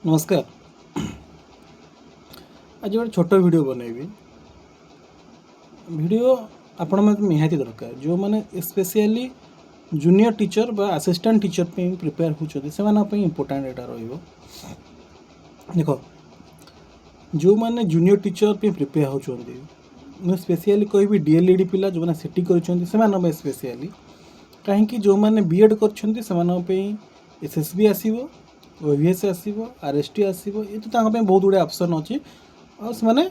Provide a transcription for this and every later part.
ନମସ୍କାର। ଆଜି ଗୋଟେ ଛୋଟ ଭିଡ଼ିଓ ବନେଇବି। ଭିଡ଼ିଓ ଆପଣମାନଙ୍କୁ ନିହାତି ଦରକାର, ଯେଉଁମାନେ ସ୍ପେସିଆଲି ଜୁନିୟର ଟିଚର୍ ବା ଆସିଷ୍ଟାଣ୍ଟ ଟିଚର୍ ପାଇଁ ପ୍ରିପେୟାର ହେଉଛନ୍ତି, ସେମାନଙ୍କ ପାଇଁ ଇମ୍ପୋର୍ଟାଣ୍ଟ ଏଇଟା ରହିବ। ଦେଖ, ଯେଉଁମାନେ ଜୁନିୟର ଟିଚର୍ ପାଇଁ ପ୍ରିପେୟାର ହେଉଛନ୍ତି, ମୁଁ ସ୍ପେସିଆଲି କହିବି ଡିଏଲ୍ଇଡ଼ି ପିଲା, ଯେଉଁମାନେ ସିଟି କରିଛନ୍ତି ସେମାନଙ୍କ ପାଇଁ ସ୍ପେସିଆଲି। କାହିଁକି? ଯେଉଁମାନେ ବି ଏଡ଼୍ କରିଛନ୍ତି, ସେମାନଙ୍କ ପାଇଁ ଏସ୍ ଏସ୍ ବି ଆସିବ, ଓ ଭି ଏସ୍ ଆସିବ, ଆର୍ ଏସ୍ ଟି ଆସିବ। ଏ ତ ତାଙ୍କ ପାଇଁ ବହୁତ ଗୁଡ଼ିଏ ଅପସନ୍ ଅଛି ଆଉ ସେମାନେ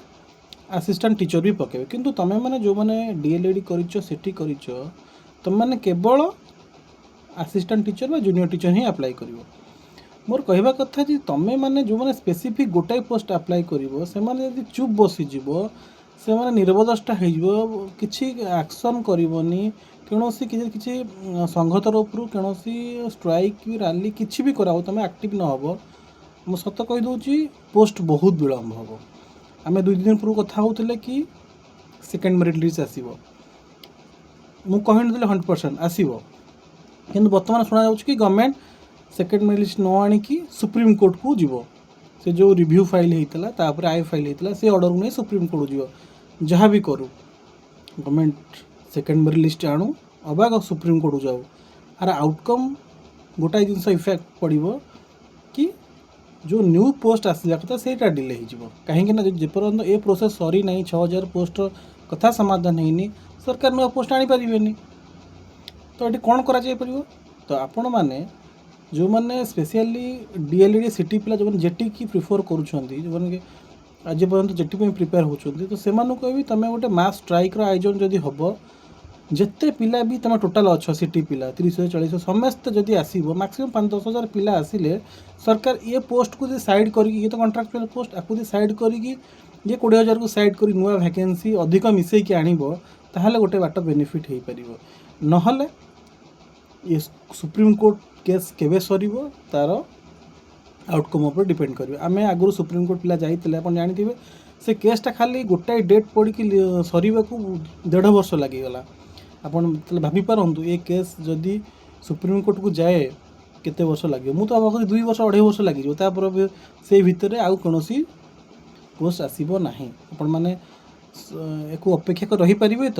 ଆସିଷ୍ଟାଣ୍ଟ ଟିଚର୍ ବି ପକାଇବେ। କିନ୍ତୁ ତୁମେମାନେ ଯେଉଁମାନେ ଡିଏଲ୍ଇଡ଼ି କରିଛ, ସିଟି କରିଛ, ତୁମେମାନେ କେବଳ ଆସିଷ୍ଟାଣ୍ଟ ଟିଚର୍ ବା ଜୁନିୟର ଟିଚର୍ ହିଁ ଆପ୍ଲାଏ କରିବ। ମୋର କହିବା କଥା ଯେ ତୁମେମାନେ ଯେଉଁମାନେ ସ୍ପେସିଫିକ୍ ଗୋଟାଏ ପୋଷ୍ଟ ଆପ୍ଲାଏ କରିବ, ସେମାନେ ଯଦି ଚୁପ୍ ବସିଯିବ, ସେମାନେ ନିରବଦ୍ରଷ୍ଟା ହେଇଯିବ, କିଛି ଆକ୍ସନ୍ କରିବନି, କୌଣସି କିଛି କିଛି ସଂଘ ତରଫରୁ କୌଣସି ଷ୍ଟ୍ରାଇକ୍ କି ରାଲି କିଛି ବି କରାହବ, ତୁମେ ଆକ୍ଟିଭ୍ ନ ହେବ, ମୁଁ ସତ କହିଦେଉଛି, ପୋଷ୍ଟ ବହୁତ ବିଳମ୍ବ ହେବ। ଆମେ 2 ଦିନ ପୂର୍ବରୁ କଥା ହେଉଥିଲେ କି ସେକେଣ୍ଡ ମେରିଟ୍ ଲିଷ୍ଟ ଆସିବ। ମୁଁ କହିନଥିଲି 100% ଆସିବ, କିନ୍ତୁ ବର୍ତ୍ତମାନ ଶୁଣାଯାଉଛି କି ଗଭର୍ଣ୍ଣମେଣ୍ଟ ସେକେଣ୍ଡ ମେରିଟ୍ ଲିଷ୍ଟ ନ ଆଣିକି ସୁପ୍ରିମକୋର୍ଟକୁ ଯିବ। ସେ ଯେଉଁ ରିଭ୍ୟୁ ଫାଇଲ୍ ହେଇଥିଲା, ତାପରେ I file ହେଇଥିଲା, ସେ ଅର୍ଡ଼ରକୁ ନେଇ ସୁପ୍ରିମକୋର୍ଟ ଯିବ। ଯାହା ବି କରୁ, ଗଭର୍ଣ୍ଣମେଣ୍ଟ ସେକେଣ୍ଡ ମେରିଟ୍ ଲିଷ୍ଟ ଆଣୁ ଅବା ସୁପ୍ରିମକୋର୍ଟକୁ ଯାଉ, ଆର ଆଉଟକମ୍ ଗୋଟାଏ ଜିନିଷ ଇଫେକ୍ଟ ପଡ଼ିବ କି ଯେଉଁ ନ୍ୟୁ ପୋଷ୍ଟ ଆସିବା କଥା, ସେଇଟା ଡିଲେ ହେଇଯିବ। କାହିଁକି ନା ଯେପର୍ଯ୍ୟନ୍ତ ଏ ପ୍ରୋସେସ୍ ସରିନାହିଁ, 6000 ପୋଷ୍ଟର କଥା ସମାଧାନ ହେଇନି, ସରକାର ନୂଆ ପୋଷ୍ଟ ଆଣିପାରିବେନି। ତ ଏଠି କ'ଣ କରାଯାଇପାରିବ? ତ ଆପଣମାନେ ଯେଉଁମାନେ ସ୍ପେସିଆଲି ଡିଏଲ୍ଇଡ଼ି ସିଟି ପିଲା, ଯେଉଁମାନେ ଜେଟିକି ପ୍ରିଫର୍ କରୁଛନ୍ତି, ଯେଉଁମାନେ କି ଆଜି ପର୍ଯ୍ୟନ୍ତ ଜେଟି ପାଇଁ ପ୍ରିପେୟାର ହେଉଛନ୍ତି, ତ ସେମାନଙ୍କୁ କହିବି, ତୁମେ ଗୋଟେ ମାସ୍ ଷ୍ଟ୍ରାଇକ୍ର ଆୟୋଜନ ଯଦି ହେବ, ଯେତେ ପିଲା ବି ତୁମେ ଟୋଟାଲ୍ ଅଛ, ସିଟି ପିଲା 30,000, 40,000, ସମସ୍ତେ ଯଦି ଆସିବ, ମ୍ୟାକ୍ସିମମ୍ 5-10 ହଜାର ପିଲା ଆସିଲେ, ସରକାର ଇଏ ପୋଷ୍ଟକୁ ଯଦି ସାଇଡ଼୍ କରିକି, ଇଏ ତ କଣ୍ଟ୍ରାକ୍ଚୁଆଲ୍ ପୋଷ୍ଟ, ଆକୁ ଯଦି ସାଇଡ଼୍ କରିକି ଇଏ 20,000କୁ ସାଇଡ଼୍ କରି ନୂଆ ଭ୍ୟାକେନ୍ସି ଅଧିକ ମିଶେଇକି ଆଣିବ, ତାହେଲେ ଗୋଟେ ବାଟ ବେନିଫିଟ୍ ହେଇପାରିବ। ନହେଲେ ଏ ସୁପ୍ରିମକୋର୍ଟ କେସ୍ କେବେ ସରିବ, ତା'ର ଆଉଟକମ୍ ଉପରେ ଡିପେଣ୍ଡ କରିବ। ଆମେ ଆଗରୁ ସୁପ୍ରିମକୋର୍ଟ ପିଲା ଯାଇଥିଲେ, ଆପଣ ଜାଣିଥିବେ, ସେ କେସ୍ଟା ଖାଲି ଗୋଟାଏ ଡେଟ୍ ପଡ଼ିକି ସରିବାକୁ ଦେଢ଼ ବର୍ଷ ଲାଗିଗଲା। ଆପଣ ତାହେଲେ ଭାବିପାରନ୍ତୁ, ଏ କେସ୍ ଯଦି ସୁପ୍ରିମକୋର୍ଟକୁ ଯାଏ କେତେ ବର୍ଷ ଲାଗିବ। ମୁଁ ତ ଭାବୁଛି 2 ବର୍ଷ, ଅଢ଼େଇ ବର୍ଷ ଲାଗିଯିବ। ତାପରେ ବି ସେଇ ଭିତରେ ଆଉ କୌଣସି ପୋଷ୍ଟ ଆସିବ ନାହିଁ। ଆପଣମାନେ ୟାକୁ ଅପେକ୍ଷା କରି ରହିପାରିବେ ତ?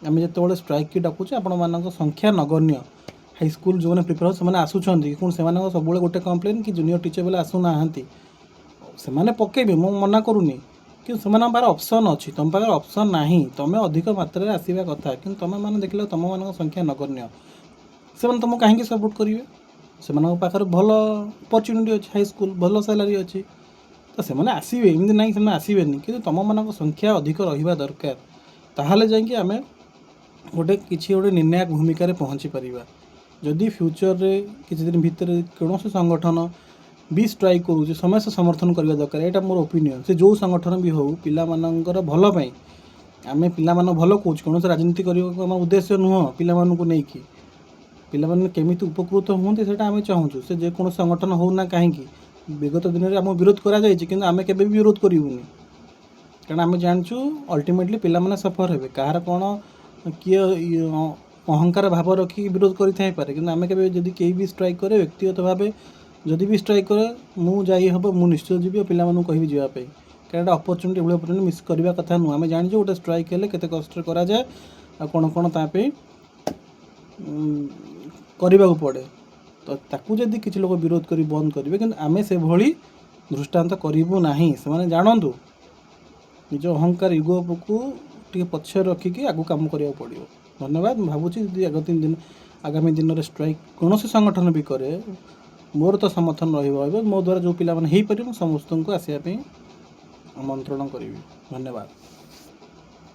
ଆମେ ଯେତେବେଳେ ଷ୍ଟ୍ରାଇକ୍ ଡାକୁଛେ, ଆପଣମାନଙ୍କ ସଂଖ୍ୟା ନଗଣ୍ୟ। ହାଇସ୍କୁଲ ଯେଉଁମାନେ ପ୍ରିପେୟାର, ସେମାନେ ଆସୁଛନ୍ତି। ପୁଣି ସେମାନଙ୍କ ସବୁବେଳେ ଗୋଟେ କମ୍ପ୍ଲେନ୍ କି ଜୁନିୟର ଟିଚର୍ ବେଲେ ଆସୁନାହାନ୍ତି। ସେମାନେ ପକେଇବେ, ମୁଁ ମନା କରୁନି, କିନ୍ତୁ ସେମାନଙ୍କ ପାଖରେ ଅପସନ୍ ଅଛି, ତୁମ ପାଖରେ ଅପସନ୍ ନାହିଁ। ତୁମେ ଅଧିକ ମାତ୍ରାରେ ଆସିବା କଥା, କିନ୍ତୁ ତୁମେମାନେ ଦେଖିଲେ ତୁମମାନଙ୍କ ସଂଖ୍ୟା ନଗଣ୍ୟ। ସେମାନେ ତୁମକୁ କାହିଁକି ସପୋର୍ଟ କରିବେ? ସେମାନଙ୍କ ପାଖରେ ଭଲ ଅପରଚ୍ୟୁନିଟି ଅଛି, ହାଇସ୍କୁଲ ଭଲ ସାଲାରୀ ଅଛି, ତ ସେମାନେ ଆସିବେ। ଏମିତି ନାହିଁ ସେମାନେ ଆସିବେନି, କିନ୍ତୁ ତୁମମାନଙ୍କ ସଂଖ୍ୟା ଅଧିକ ରହିବା ଦରକାର। ତାହେଲେ ଯାଇକି ଆମେ ଗୋଟେ କିଛି ଗୋଟେ ନିର୍ଣ୍ଣାୟକ ଭୂମିକାରେ ପହଞ୍ଚି ପାରିବା। ଯଦି ଫ୍ୟୁଚରରେ କିଛି ଦିନ ଭିତରେ କୌଣସି ସଂଗଠନ ବି ଷ୍ଟ୍ରାଇକ୍ କରୁଛି, ସମସ୍ତେ ସମର୍ଥନ କରିବା ଦରକାର। ଏଇଟା ମୋର ଓପିନିଅନ୍। ସେ ଯେଉଁ ସଂଗଠନ ବି ହେଉ, ପିଲାମାନଙ୍କର ଭଲ ପାଇଁ, ଆମେ ପିଲାମାନଙ୍କ ଭଲ କହୁଛୁ। କୌଣସି ରାଜନୀତି କରିବାକୁ ଆମ ଉଦ୍ଦେଶ୍ୟ ନୁହଁ। ପିଲାମାନଙ୍କୁ ନେଇକି ପିଲାମାନେ କେମିତି ଉପକୃତ ହୁଅନ୍ତି, ସେଇଟା ଆମେ ଚାହୁଁଛୁ। ସେ ଯେକୌଣସି ସଂଗଠନ ହେଉ ନା କାହିଁକି। ବିଗତ ଦିନରେ ଆମକୁ ବିରୋଧ କରାଯାଇଛି, କିନ୍ତୁ ଆମେ କେବେ ବି ବିରୋଧ କରିବୁନି, କାରଣ ଆମେ ଜାଣିଛୁ ଅଲ୍ଟିମେଟଲି ପିଲାମାନେ ସଫର ହେବେ। କାହାର କ'ଣ କିଏ ଇଏ ଅହଙ୍କାର ଭାବ ରଖିକି ବିରୋଧ କରିଥାଇପାରେ, କିନ୍ତୁ ଆମେ କେବେ, ଯଦି କେହି ବି ଷ୍ଟ୍ରାଇକ୍ କରେ, ବ୍ୟକ୍ତିଗତ ଭାବେ ଯଦି ବି ଷ୍ଟ୍ରାଇକ୍ କରେ, ମୁଁ ଯାଇ ହେବ, ମୁଁ ନିଶ୍ଚୟ ଯିବି ଆଉ ପିଲାମାନଙ୍କୁ କହିବି ଯିବା ପାଇଁ। କାରଣ ଏଇଟା ଅପରଚ୍ୟୁନିଟି, ଏଭଳି ଅପରଚ୍ୟୁନିଟି ମିସ୍ କରିବା କଥା ନୁହଁ। ଆମେ ଜାଣିଛୁ ଗୋଟେ ଷ୍ଟ୍ରାଇକ୍ ହେଲେ କେତେ କଷ୍ଟରେ କରାଯାଏ ଆଉ କ'ଣ କ'ଣ ତା ପାଇଁ କରିବାକୁ ପଡ଼େ। ତ ତାକୁ ଯଦି କିଛି ଲୋକ ବିରୋଧ କରି ବନ୍ଦ କରିବେ, କିନ୍ତୁ ଆମେ ସେଭଳି ଦୃଷ୍ଟାନ୍ତ କରିବୁ ନାହିଁ। ସେମାନେ ଜାଣନ୍ତୁ, ନିଜ ଅହଙ୍କାର ଇଗୋକୁ ଟିକେ ପଛରେ ରଖିକି ଆଗକୁ କାମ କରିବାକୁ ପଡ଼ିବ। ଧନ୍ୟବାଦ। ମୁଁ ଭାବୁଛି ଯଦି ଆଗ 3 ଦିନ ଆଗାମୀ ଦିନରେ ଷ୍ଟ୍ରାଇକ୍ କୌଣସି ସଂଗଠନ ବି କରେ, ମୋର ତ ସମର୍ଥନ ରହିବ ରହିବ। ମୋ ଦ୍ୱାରା ଯେଉଁ ପିଲାମାନେ ହେଇପାରିବ, ମୁଁ ସମସ୍ତଙ୍କୁ ଆସିବା ପାଇଁ ଆମନ୍ତ୍ରଣ କରିବି। ଧନ୍ୟବାଦ।